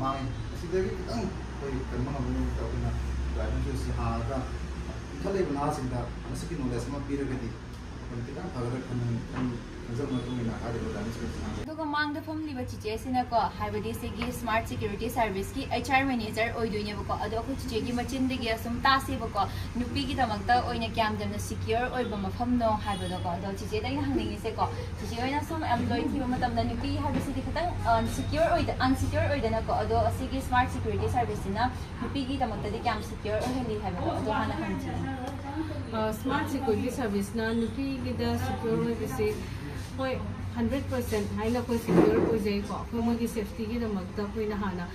ꯃꯥꯡꯉꯤ꯫ ꯑꯁꯤꯗꯒꯤ ꯈꯤꯇꯪ ꯑꯩꯈꯣꯏ ꯀꯟꯕ ꯉꯝꯕꯒꯤꯗꯃꯛꯇ ꯑꯩꯈꯣꯏꯅ ꯗ꯭ꯔꯥꯏꯚꯤꯡ ꯁ꯭ꯀꯨꯜ ꯑꯁꯤ ꯍꯥꯡꯉꯒ ꯏꯟꯈꯠꯂꯛꯏꯕ ꯅꯍꯥꯁꯤꯡꯗ ꯃꯁꯤꯒꯤ ꯅꯣꯂꯦꯖ ꯑꯃ ꯄꯤꯔꯒꯗꯤ ꯑꯩꯈꯣꯏꯅ ꯈꯤꯇꯪ ꯐꯒꯗ꯭ꯔꯥ ꯈꯟ- ꯈꯟ- ꯈꯟꯖꯕ ꯃꯇꯨꯡ ꯏꯟꯅ ꯍꯥꯏꯔꯤꯕ ꯗ꯭ꯔꯥꯏꯚꯤꯡ ꯁ꯭ꯀꯨꯜ ꯑꯁꯤ ꯍꯥꯡꯖꯕꯅꯤ꯫ ꯑꯗꯨꯒ ꯃꯥꯡꯗ ꯐꯝꯂꯤꯕ ꯆꯤꯆꯦꯁꯤꯅꯀꯣ, ꯍꯥꯏꯕꯗꯤ ꯁꯤꯒꯤ ꯁ꯭ꯃꯥꯔꯠ ꯁꯦꯀ꯭ꯌꯨꯔꯤꯇꯤ ꯁꯥꯔꯚꯤꯁꯀꯤ ꯑꯩꯆ ꯑꯥꯔ ꯃꯦꯅꯦꯖꯔ ꯑꯣꯏꯗꯣꯏꯅꯦꯕꯀꯣ꯫ ꯑꯗꯣ ꯑꯩꯈꯣꯏ ꯆꯤꯆꯦꯒꯤ ꯃꯆꯤꯟꯗꯒꯤ ꯑꯁꯨꯝ ꯇꯥꯁꯦꯕꯀꯣ, ꯅꯨꯄꯤꯒꯤꯗꯃꯛꯇ ꯑꯣꯏꯅ ꯀꯌꯥꯝ ꯌꯥꯝꯅ ꯁꯤꯀ꯭ꯌꯣꯔ ꯑꯣꯏꯕ ꯃꯐꯝꯅꯣ ꯍꯥꯏꯕꯗꯣꯀꯣ꯫ ꯑꯗꯣ ꯆꯤꯆꯦꯗ ꯑꯩꯅ ꯍꯪꯅꯤꯡꯉꯤꯁꯦꯀꯣ, ꯆꯤꯆꯦ ꯍꯣꯏꯅ ꯁꯨꯝ ꯑꯦꯝꯄ꯭ꯂꯣꯏ ꯊꯤꯕ ꯃꯇꯝꯗ ꯅꯨꯄꯤ ꯍꯥꯏꯕꯁꯤꯗꯤ ꯈꯤꯇꯪ ꯁꯤꯀ꯭ꯌꯣꯔ ꯑꯣꯏꯗ ꯑꯟꯁꯤꯀ꯭ꯌꯣꯔ ꯑꯣꯏꯗꯅꯀꯣ꯫ ꯑꯗꯣ ꯑꯁꯤꯒꯤ ꯁ꯭ꯃꯥꯔꯠ ꯁꯦꯀ꯭ꯌꯨꯔꯤꯇꯤ ꯁꯥꯔꯚꯤꯁꯁꯤꯅ ꯅꯨꯄꯤꯒꯤꯗꯃꯛꯇꯗꯤ ꯀꯌꯥꯝ ꯁꯤꯀ꯭ꯌꯣꯔ ꯑꯣꯏꯍꯜꯂꯤ ꯍꯥꯏꯕꯗꯣ ꯑꯗꯣ ꯍꯥꯟꯅ ꯍꯪꯖꯒꯦ꯫ ꯁ꯭ꯃꯥꯔꯠ ꯁꯦꯀ꯭ꯌꯨꯔꯤꯇꯤ ꯁꯥꯔꯚꯤꯁꯅ ꯅꯨꯄꯤꯒꯤꯗ ꯁꯤꯀ꯭ꯌꯣꯔ ꯑꯣꯏꯕꯁꯦ, ꯍꯣꯏ, ꯍꯟꯗ꯭ꯔꯦꯠ ꯄꯥꯔꯁꯦꯟ ꯍꯥꯏꯅ ꯑꯩꯈꯣꯏ ꯁꯤꯀ꯭ꯌꯣꯔ ꯑꯣꯏꯖꯩꯀꯣ꯫ ꯑꯩꯈꯣꯏ ꯃꯣꯏꯒꯤ ꯁꯦꯐꯇꯤꯒꯤꯗꯃꯛꯇ ꯑꯩꯈꯣꯏꯅ ꯍꯥꯟꯅ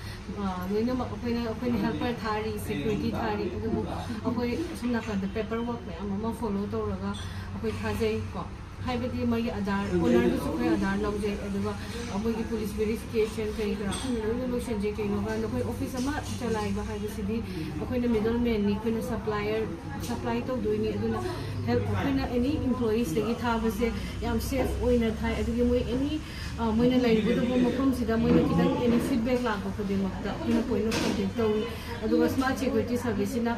ꯑ, ꯂꯣꯏꯅꯃꯛ ꯑꯩꯈꯣꯏꯅ ꯑꯩꯈꯣꯏꯅ ꯍꯦꯜꯄꯔ ꯊꯥꯔꯤ, ꯁꯦꯀ꯭ꯌꯨꯔꯤꯇꯤ ꯊꯥꯔꯤ, ꯑꯗꯨꯕꯨ ꯑꯩꯈꯣꯏ ꯑꯁꯣꯝ ꯅꯥꯀꯟꯗ ꯄꯦꯄꯔ ꯋꯥꯔꯛ ꯃꯌꯥꯝ ꯑꯃ ꯐꯣꯂꯣ ꯇꯧꯔꯒ ꯑꯩꯈꯣꯏ ꯊꯥꯖꯩꯀꯣ꯫ ꯍꯥꯏꯕꯗꯤ ꯃꯣꯏꯒꯤ ꯑꯙꯥꯔ, ꯑꯣꯅꯔꯗꯨꯁꯨ ꯑꯩꯈꯣꯏ ꯑꯙꯥꯔ ꯂꯧꯖꯩ, ꯑꯗꯨꯒ ꯑꯩꯈꯣꯏꯒꯤ ꯄꯨꯂꯤꯁ ꯚꯦꯔꯤꯐꯤꯀꯦꯁꯟ ꯀꯔꯤ ꯀꯔꯥ ꯑꯩꯈꯣꯏꯅ ꯂꯣꯏꯅ ꯂꯣꯏꯁꯤꯟꯖꯩ꯫ ꯀꯩꯅꯣ ꯍꯥꯏꯔꯀꯥꯟꯗ ꯑꯩꯈꯣꯏ ꯑꯣꯐꯤꯁ ꯑꯃ ꯆꯂꯥꯏꯕ ꯍꯥꯏꯕꯁꯤꯗꯤ ꯑꯩꯈꯣꯏꯅ ꯃꯤꯗꯜ ꯃꯦꯟꯅꯤ, ꯑꯩꯈꯣꯏꯅ ꯁꯄ꯭ꯂꯥꯏꯌꯔ ꯁꯄ꯭ꯂꯥꯏ ꯇꯧꯗꯣꯏꯅꯤ꯫ ꯑꯗꯨꯅ ꯍꯦꯜꯞ ꯑꯩꯈꯣꯏꯅ ꯑꯦꯅꯤ ꯏꯝꯄ꯭ꯂꯣꯌꯤꯁꯇꯒꯤ ꯊꯥꯕꯁꯦ ꯌꯥꯝ ꯁꯦꯐ ꯑꯣꯏꯅ ꯊꯥꯏ꯫ ꯑꯗꯨꯒꯤ ꯃꯣꯏ ꯑꯦꯅꯤ ꯑ, ꯃꯣꯏꯅ ꯂꯩꯔꯨꯒꯗꯕ ꯃꯐꯝꯁꯤꯗ ꯃꯣꯏꯅ ꯈꯤꯇꯪ ꯑꯦꯅꯤ ꯐꯤꯗꯕꯦꯛ ꯂꯥꯛꯄ ꯈꯨꯗꯤꯡꯃꯛꯇ ꯑꯩꯈꯣꯏꯅ ꯄꯣꯏꯟ ꯑꯣꯐ ꯀꯟꯇꯦꯛ ꯇꯧꯏ꯫ ꯑꯗꯨꯒ ꯁ꯭ꯃꯥꯔꯠ ꯁꯦꯀ꯭ꯌꯨꯔꯤꯇꯤ ꯁꯥꯔꯚꯤꯁꯁꯤꯅ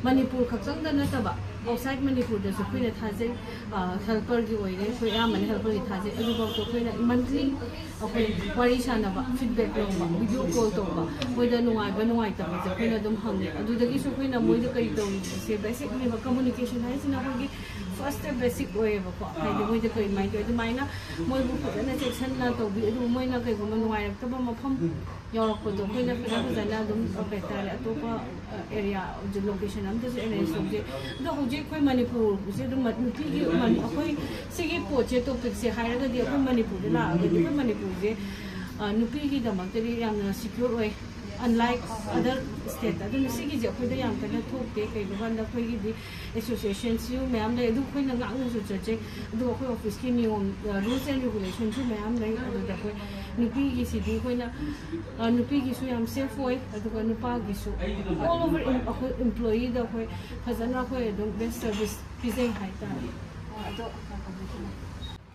ꯃꯅꯤꯄꯨꯔ ꯈꯛꯇꯪꯗ ꯅꯠꯇꯕ ꯑꯥꯎꯠꯁꯥꯏꯠ ꯃꯅꯤꯄꯨꯔꯗꯁꯨ ꯑꯩꯈꯣꯏꯅ ꯊꯥꯖꯩ꯫ ꯑ, ꯍꯦꯜꯄꯔꯒꯤ ꯑꯣꯏꯔꯦ, ꯑꯩꯈꯣꯏ ꯑꯌꯥꯝꯕꯅ ꯍꯦꯜꯄꯔꯒꯤ ꯊꯥꯖꯩ꯫ ꯑꯗꯨꯐꯥꯎꯗ ꯑꯩꯈꯣꯏꯅ ꯃꯟꯊꯂꯤ ꯑꯩꯈꯣꯏ ꯋꯥꯔꯤ ꯁꯥꯟꯅꯕ, ꯐꯤꯗꯕꯦꯛ ꯂꯧꯕ, ꯚꯤꯗꯤꯑꯣ ꯀꯣꯜ ꯇꯧꯕ, ꯃꯣꯏꯗ ꯅꯨꯡꯉꯥꯏꯕ ꯅꯨꯡꯉꯥꯏꯇꯕꯁꯦ ꯑꯩꯈꯣꯏꯅ ꯑꯗꯨꯝ ꯍꯪꯉꯦ꯫ ꯑꯗꯨꯗꯒꯤꯁꯨ ꯑꯩꯈꯣꯏꯅ ꯃꯣꯏꯗ ꯀꯔꯤ ꯇꯧꯔꯤꯕꯁꯦ ꯕꯦꯁꯤꯛꯅꯦꯕ꯫ ꯀꯝꯃꯨꯅꯤꯀꯦꯁꯟ ꯍꯥꯏꯁꯤꯅ ꯑꯩꯈꯣꯏꯒꯤ First basic ꯑꯣꯏꯌꯦꯕꯀꯣ, ꯍꯥꯏꯗꯤ ꯃꯣꯏꯗ ꯀꯔꯤꯃꯥꯏꯅ ꯇꯧꯋꯤ ꯑꯗꯨꯃꯥꯏꯅ ꯃꯣꯏꯕꯨ ꯐꯖꯅ ꯆꯦꯛꯁꯤꯟꯅ ꯇꯧꯕꯤ꯫ ꯑꯗꯨꯕꯨ ꯃꯣꯏꯅ ꯀꯩꯒꯨꯝꯕ ꯅꯨꯡꯉꯥꯏꯔꯛꯇꯕ ꯃꯐꯝ ꯌꯥꯎꯔꯛꯄꯗꯣ ꯑꯩꯈꯣꯏꯅ ꯐꯖ ꯐꯖꯅ ꯑꯗꯨꯝ, ꯀꯩ ꯍꯥꯏꯇꯥꯔꯦ, ꯑꯇꯣꯞꯄ ꯑꯦꯔꯤꯌꯥ ꯂꯣꯀꯦꯁꯟ ꯑꯝꯗꯁꯨ ꯑꯦꯔꯦꯟꯖ ꯇꯧꯖꯩ꯫ ꯑꯗꯣ ꯍꯧꯖꯤꯛ ꯑꯩꯈꯣꯏ ꯃꯅꯤꯄꯨꯔꯁꯦ ꯑꯗꯨꯝ ꯅꯨꯄꯤꯒꯤ, ꯑꯩꯈꯣꯏ ꯁꯤꯒꯤ ꯄꯣꯠꯁꯦ, ꯇꯣꯄꯤꯛꯁꯦ ꯍꯥꯏꯔꯒꯗꯤ ꯑꯩꯈꯣꯏ ꯃꯅꯤꯄꯨꯔꯗ ꯂꯥꯛꯑꯒꯗꯤ ꯑꯩꯈꯣꯏ ꯃꯅꯤꯄꯨꯔꯁꯦ ꯅꯨꯄꯤꯒꯤꯗꯃꯛꯇꯗꯤ ꯌꯥꯝꯅ ꯁꯤꯀ꯭ꯌꯣꯔ ꯑꯣꯏ, unlike other state꯫ ꯑꯗꯨꯅ ꯁꯤꯒꯤꯁꯦ ꯑꯩꯈꯣꯏꯗ ꯌꯥꯝ ꯀꯟꯅ ꯊꯣꯛꯇꯦ꯫ ꯀꯩꯒꯤꯅꯣ ꯍꯥꯏꯕꯗ ꯑꯩꯈꯣꯏꯒꯤꯗꯤ ꯑꯦꯁꯣꯁꯤꯌꯦꯁꯟꯁꯨ ꯃꯌꯥꯝ ꯂꯩ꯫ ꯑꯗꯨ ꯑꯩꯈꯣꯏꯅ ꯉꯥꯛꯅꯁꯨ ꯆꯠꯆꯩ꯫ ꯑꯗꯨꯒ ꯑꯩꯈꯣꯏ ꯑꯣꯐꯤꯁꯀꯤ ꯅꯤꯌꯣꯝ, ꯔꯨꯜꯁ ꯑꯦꯟ ꯔꯤꯒꯨꯂꯦꯁꯟꯁꯨ ꯃꯌꯥꯝ ꯂꯩ꯫ ꯑꯗꯨꯗ ꯑꯩꯈꯣꯏ ꯅꯨꯄꯤꯒꯤꯁꯤꯗꯤ ꯑꯩꯈꯣꯏꯅ, ꯅꯨꯄꯤꯒꯤꯁꯨ ꯌꯥꯝ ꯁꯦꯐ ꯑꯣꯏ, ꯑꯗꯨꯒ ꯅꯨꯄꯥꯒꯤꯁꯨ꯫ All over ꯑꯩꯈꯣꯏ ꯏꯝꯄ꯭ꯂꯣꯌꯤꯗ ꯑꯩꯈꯣꯏ ꯐꯖꯅ ꯑꯩꯈꯣꯏ ꯑꯗꯨꯝ ꯕꯦꯁ ꯁꯔꯚꯤꯁ ꯄꯤꯖꯩ ꯍꯥꯏꯇꯥꯔꯦ꯫ ꯑꯗꯣ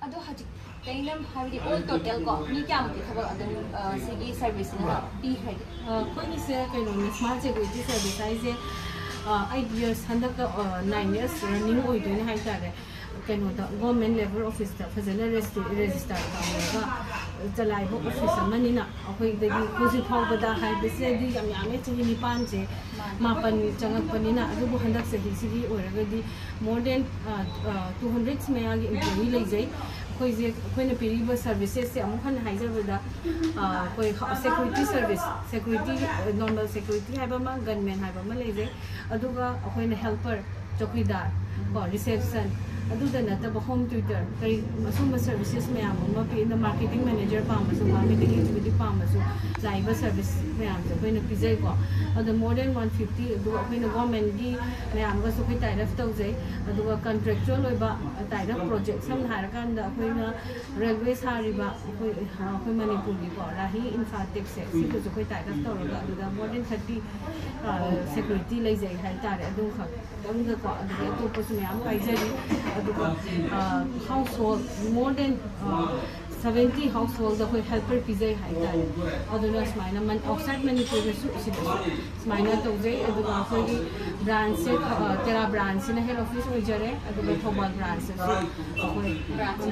ꯑꯗꯣ ꯍꯧꯖꯤꯛ ꯀꯩꯅꯣ ꯍꯥꯏꯕꯗꯤ, all total ꯀꯣ, ꯃꯤ ꯀꯌꯥꯃꯨꯛꯇꯤ ꯊꯕꯛ ꯑꯗꯨꯝ ꯁꯤꯒꯤ ꯁꯔꯚꯤꯁꯁꯤꯅ ꯄꯤꯈ꯭ꯔꯒꯦ? ꯑꯩꯈꯣꯏꯒꯤꯁꯦ ꯀꯩꯅꯣꯅꯦ, ꯁ꯭ꯃꯥꯔꯠ ꯁꯦꯀ꯭ꯌꯨꯔꯤꯇꯤ ꯁꯔꯚꯤꯁ ꯍꯥꯏꯁꯦ ꯑꯩꯠ ꯌꯔꯁ, ꯍꯟꯗꯛꯀ ꯅꯥꯏꯟ ꯌꯔꯁ ꯔꯟꯅꯤꯡ ꯑꯣꯏꯗꯣꯏꯅꯦ ꯍꯥꯏꯇꯥꯔꯦ꯫ ꯀꯩꯅꯣꯗ, ꯒꯣꯔꯃꯦꯟ ꯂꯦꯕꯔ ꯑꯣꯐꯤꯁꯇ ꯐꯖꯅ ꯔꯦꯖꯤꯁꯇꯔ ꯇꯧꯔꯒ ꯆꯂꯥꯏꯕ ꯑꯣꯐꯤꯁ ꯑꯃꯅꯤꯅ, ꯑꯩꯈꯣꯏꯗꯒꯤ ꯍꯧꯖꯤꯛ ꯐꯥꯎꯕꯗ ꯍꯥꯏꯕꯁꯤꯗꯤ ꯌꯥꯝ ꯌꯥꯝꯃꯦ, ꯆꯍꯤ ꯅꯤꯄꯥꯟꯁꯦ, ꯃꯥꯄꯟ ꯆꯪꯉꯛꯄꯅꯤꯅ꯫ ꯑꯗꯨꯕꯨ ꯍꯟꯗꯛ ꯆꯍꯤꯁꯤꯒꯤ ꯑꯣꯏꯔꯒꯗꯤ more than two hundred ꯃꯌꯥꯒꯤ ꯏꯝꯄ꯭ꯂꯣꯌꯤ ꯂꯩꯖꯩ꯫ ꯑꯩꯈꯣꯏꯁꯦ, ꯑꯩꯈꯣꯏꯅ ꯄꯤꯔꯤꯕ ꯁꯔꯚꯤꯁꯦꯁꯁꯦ ꯑꯃꯨꯛ ꯍꯟꯅ ꯍꯥꯏꯖꯕꯗ, ꯑꯩꯈꯣꯏ security service, security, normal security ꯍꯥꯏꯕ ꯑꯃ, ꯒꯟꯃꯦꯟ ꯍꯥꯏꯕ ꯑꯃ ꯂꯩꯖꯩ꯫ ꯑꯗꯨꯒ ꯑꯩꯈꯣꯏꯅ ꯍꯦꯜꯄꯔ, ꯆꯧꯀꯤꯗꯥꯔ, ꯀꯣ, ꯔꯤꯁꯦꯞꯁꯟ, ꯑꯗꯨꯗ ꯅꯠꯇꯕ ꯍꯣꯝ ꯇ꯭ꯌꯨꯇꯔ, ꯀꯔꯤ, ꯑꯁꯨꯝꯕ ꯁꯔꯚꯤꯁꯦꯁ ꯃꯌꯥꯝ ꯑꯃ ꯄꯤ꯫ ꯑꯗ ꯃꯥꯔꯀꯦꯇꯤꯡ ꯃꯦꯅꯦꯖꯔ ꯄꯥꯝꯕꯁꯨ, ꯃꯥꯔꯀꯦꯇꯤꯡ ꯑꯦꯛꯖꯤꯀ꯭ꯌꯨꯇꯤꯚ ꯄꯥꯝꯕꯁꯨ, ꯂꯥꯛꯏꯕ ꯁꯔꯚꯤꯁ ꯃꯌꯥꯝꯁꯦ ꯑꯩꯈꯣꯏꯅ ꯄꯤꯖꯩꯀꯣ꯫ ꯑꯗꯣ more than one fifty, ꯑꯗꯨꯒ ꯑꯩꯈꯣꯏꯅ ꯒꯣꯔꯃꯦꯟꯒꯤ ꯃꯌꯥꯝꯒꯁꯨ ꯑꯩꯈꯣꯏ tie up ꯇꯧꯖꯩ꯫ ꯑꯗꯨꯒ ꯀꯟꯇ꯭ꯔꯦꯛꯆꯨꯋꯦꯜ ꯑꯣꯏꯕ tie up ꯄ꯭ꯔꯣꯖꯦꯛ, ꯁꯝꯅ ꯍꯥꯏꯔꯀꯥꯟꯗ ꯑꯩꯈꯣꯏꯅ ꯔꯦꯜꯋꯦ ꯁꯥꯔꯤꯕ ꯑꯩꯈꯣꯏ, ꯑꯩꯈꯣꯏ ꯃꯅꯤꯄꯨꯔꯒꯤꯀꯣ, ꯔꯥꯍꯤ ꯏꯟꯐ꯭ꯔꯥꯇꯦꯛꯁꯦ, ꯁꯤꯒꯁꯨ ꯑꯩꯈꯣꯏ tie up ꯇꯧꯔꯒ ꯑꯗꯨꯗ more than thirty ꯁꯦꯀ꯭ꯌꯨꯔꯤꯇꯤ ꯂꯩꯖꯩ ꯍꯥꯏꯇꯥꯔꯦ꯫ ꯑꯗꯨꯝꯈꯛ ꯈꯤꯇꯪꯒꯀꯣ, ꯑꯗꯨꯗꯒꯤ ꯑꯇꯣꯞꯄꯁꯨ ꯃꯌꯥꯝ ꯄꯥꯏꯖꯔꯤ꯫ ꯑꯗꯨꯒ house hall, more than seventy house ꯍꯣꯜꯗ ꯑꯩꯈꯣꯏ ꯍꯦꯜꯄꯔ ꯄꯤꯖꯩ ꯍꯥꯏꯇꯥꯔꯦ꯫ ꯑꯗꯨꯅ ꯁꯨꯃꯥꯏꯅ ꯑꯥꯎꯠꯁꯥꯏꯠ ꯃꯅꯤꯄꯨꯔꯗꯁꯨ, ꯁꯤꯗꯁꯨ ꯁꯨꯃꯥꯏꯅ ꯇꯧꯖꯩ꯫ ꯑꯗꯨꯒ ꯑꯩꯈꯣꯏꯒꯤ ꯕ꯭ꯔꯥꯟꯁꯁꯦ, ꯇꯦꯔꯥ ꯕ꯭ꯔꯥꯟꯁꯁꯤꯅ ꯍꯦꯗ ꯑꯣꯐꯤꯁ ꯑꯣꯏꯖꯔꯦ꯫ ꯑꯗꯨꯒ ꯊꯧꯕꯥꯜ ꯕ꯭ꯔꯥꯟꯁꯇꯁꯨ ꯑꯩꯈꯣꯏ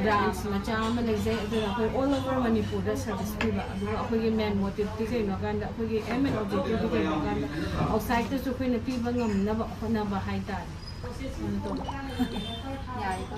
ꯕ꯭ꯔꯥꯟꯁ ꯃꯆꯥ ꯑꯃ ꯂꯩꯖꯩ꯫ ꯑꯗꯨꯅ ꯑꯩꯈꯣꯏ all over ꯃꯅꯤꯄꯨꯔꯗ ꯁꯔꯚꯤꯁ ꯄꯤꯕ꯫ ꯑꯗꯨꯒ ꯑꯩꯈꯣꯏꯒꯤ ꯃꯦꯟ ꯃꯣꯇꯤꯞꯇꯤ ꯀꯩꯅꯣ ꯀꯥꯟꯗ, ꯑꯩꯈꯣꯏꯒꯤ ꯑꯦꯝ ꯑꯦꯟ ꯑꯣꯕꯖꯦꯛꯇꯤꯞꯇꯤ ꯀꯩꯅꯣ ꯀꯥꯟꯗ, ꯑꯥꯎꯠꯁꯥꯏꯠꯇꯁꯨ ꯑꯩꯈꯣꯏꯅ ꯄꯤꯕ ꯉꯝꯅꯕ ꯍꯣꯠꯅꯕ ꯍꯥꯏꯇꯥꯔꯦ꯫ ꯌꯥꯏꯀꯣ꯫